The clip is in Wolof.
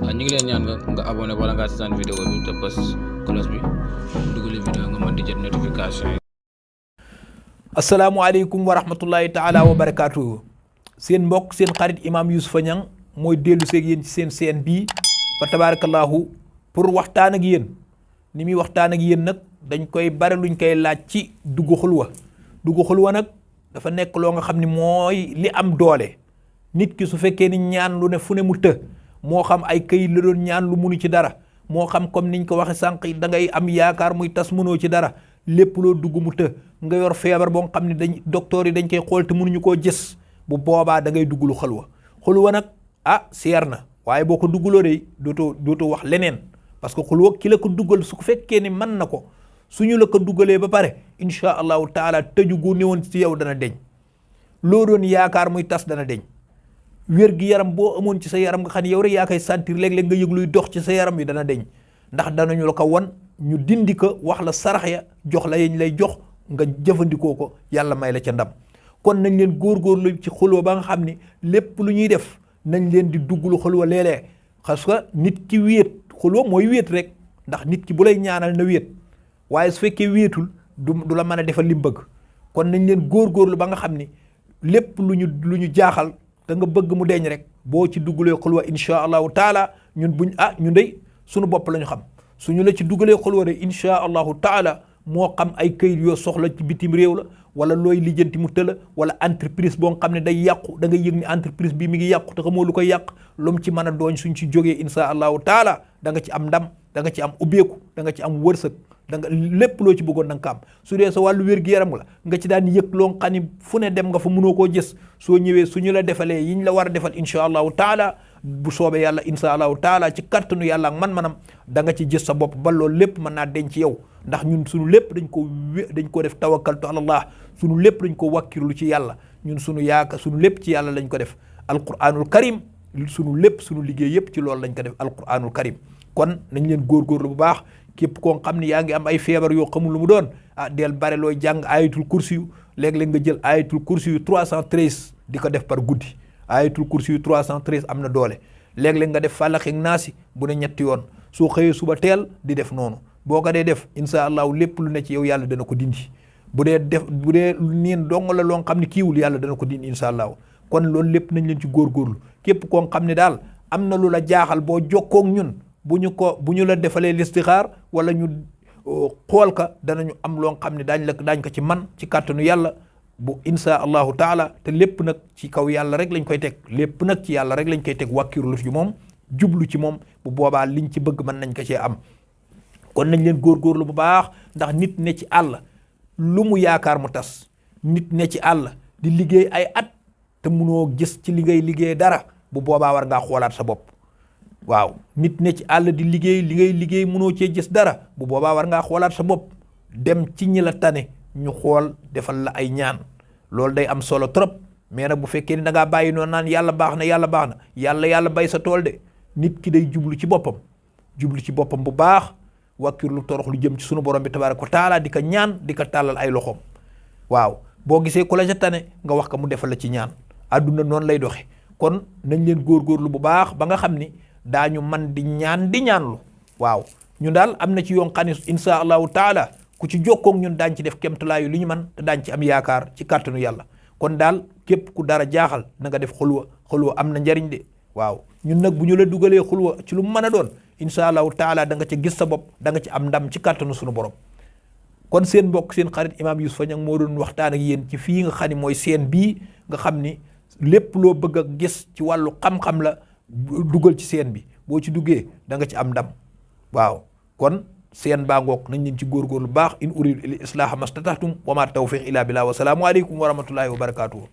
ñu ngi leen ñaan nga abonné wala nga seetaan vidéo bi te bës cloche bi dugali vidéo nga mën di jot notification yi. asalaamaaleykum wa rahmatullahi taala wa barakaatu. seen mbokk seen xarit imam Youssoufa Niang mooy dellu seeg yéen ci seen seen bii fa tabarakallahu pour waxtaan ak yéen. ni muy waxtaan ak yéen nag dañ koy bari luñ koy laaj ci dugg xulwa nag dafa nekk loo nga xam ni mooy li am doole. nit ki su fekkee ni ñaan lu ne fu ne mu të moo xam ay këyit la doon ñaan lu munu ci dara moo xam comme niñ ko waxe sànq da ngay am yaakaar muy tas mënoo ci dara lépp loo dugg mu të nga yor feebar boo xam ne docteur yi dañ koy xool te mënuñu koo gis bu boobaa da ngay dugglu xulwa nag seer na waaye boo ko dugguloo de dootoo wax leneen parce que xulwa ki la ko duggal su ko fekkee ni mën na ko suñu la ko duggalee ba pare insha allahu taala tëju gu newoon ci yow dana deñ loo doon yaakaar muy tas dana deñ wér gi yaram boo amoon ci sa yaram nga xam ne yow rek yaa koy sentir léeg-léeg nga yëg luy dox ci sa yaram yi dana deñ ndax danañu la ko won ñu dindi ko wax la sarax ya jox la yeñ lay jox nga jëfandikoo ko yàlla may la ca ndam kon nañ leen góorgóorlu ci xulwa ba nga xam ni lépp lu ñuy def nañ leen di dugglu xulwa léeg-léeg parce que nit ki wéet xulwa mooy wéet rek ndax nit ki bu lay ñaanal na wéet waaye su fekkee wéetul du la mën a defal li mu bëgg kon nañ leen góorgóorlu ba nga xam ni lépp lu ñu jaaxal da nga bëgg mu deñ rek boo ci dugalee xulwa insha allahu taala ñun ñun dey suñu bopp la ñu xam suñu la ci dugalee xulwa de insha allahu taala moo xam ay këyit yoo soxla ci bitim réew la wala looy lijjanti mu tëla wala entreprise boo xam ne day yàqu da nga yëg ni entreprise bi mi ngi yàqu te xamoo lu koy yàq lu mu ci mën a dooñ suñ ci jógee insha allahu taala da nga ci am ndam da nga ci am ubbeeku da nga ci am wërsëg da nga lépp loo ci bëggoon da nga ko am su dee sa wàllu wér-gu-yaram la nga ci daan yëg loo xam ni fu ne dem nga fa mënoo koo gis soo ñëwee suñu la defalee yiñ la war a defal insha allahu taala bu soobee yàlla insha allahu taala ci kattanu yàlla ak man-manam da nga ci gis sa bopp ba loolu lépp mën naa denc ci yow ndax ñun suñu lépp dañ ko def tawakkaltu ala allah suñu lépp dañ ko wakkirlu ci yàlla ñun suñu yaaka suñu lépp ci yàlla lañ ko def alquranul karim suñu lépp suñu liggéey yépp ci loolu lañ ko def alquranul karim kon nañ leen góorgóorlu bu baax képp koo xam ne yaa ngi am ay feebar yoo xamul lu mu doon del bare looy jàng ayatul kursi yu léeg-léeg nga jël ayatul kursi yu 313 di ko def par guddi ayatul kursi yu 313 am na doole léeg-léeg nga def fàllax ak naasi bu ne ñetti yoon soo xëyee suba teel di def noonu boo ko dee def insha allahu lépp lu ne ci yow yàlla dana ko dindi bu dee niin dong la loo xam ne kiiwul yàlla dana ko dindi insha allahu kon loolu lépp nañ leen ci góorgóorlu képp koo xam ne daal am na lu la jaaxal boo jokkoo ak ñun bu ñu la defalee listixaar wala ñu xool ka danañu am loo xam ne daañ ko ci man ci kàttanu yàlla bu insha allahu taala te lépp nag ci kaw yàlla rek lañ koy teg lépp nag ci yàlla rek lañ koy teg wàkkirlu ci moom jublu ci moom bu boobaa liñ ci bëgg mën nañ ko cee am kon nañ leen góorgóorlu bu baax ndax nit ne ci àll lu mu yaakaar mu tas nit ne ci àll di liggéey ay at te munoo gis ci li ngay liggéey dara bu boobaa war ngaa xoolaat sa bopp waaw nit ne ci àll di liggéey li ngay liggéey mënoo cee gis dara bu boobaa war ngaa xoolaat sa bopp dem ci ñi la tane ñu xool defal la ay ñaan loolu day am solo trop mais nag bu fekkee ni da ngaa bàyyi noonu naan yàlla baax na yàlla bay sa tool de nit ki day jublu ci boppam bu baax wàkkirlu torox lu jëm ci sunu borom bi tabaaraka wa taala di ko ñaan di ko tàllal ay loxoom waaw boo gisee ku la ca tane nga wax ko mu defal la ci ñaan àdduna noonu lay doxe kon nañ leen góorgóorlu bu baax ba nga xam ni daañu man di ñaanlu waaw ñu daal am na ci yoon xam ne insha allahu taala ku ci jokkoog ñun daañ ci def kemtalaayu li ñu man te daañ ci am yaakaar ci kàttanu yàlla kon daal képp ku dara jaaxal na nga def xulwa am na njariñ de waaw ñun nag bu ñu la dugalee xulwa ci lu mu mën a doon insha allahu taala da nga ca gis sa bopp da nga ci am ndam ci kàttanu sunu borom kon seen mbokk seen xarit imam Youssoufa Niang moo doon waxtaan ak yéen ci fii nga xam ne mooy seen bii nga xam ni lépp loo bëgg a gis ci wàllu xam-xam la dugal ci seen bi boo ci duggee da nga ci am ndam waaw kon seen baa ngoog nañ leen ci góorgóorlu baax in uridu il islaaha mastatahtum wa ma tawfiq illa billah wa salaamu aleykum wa rahmatullahi wa barakatuhu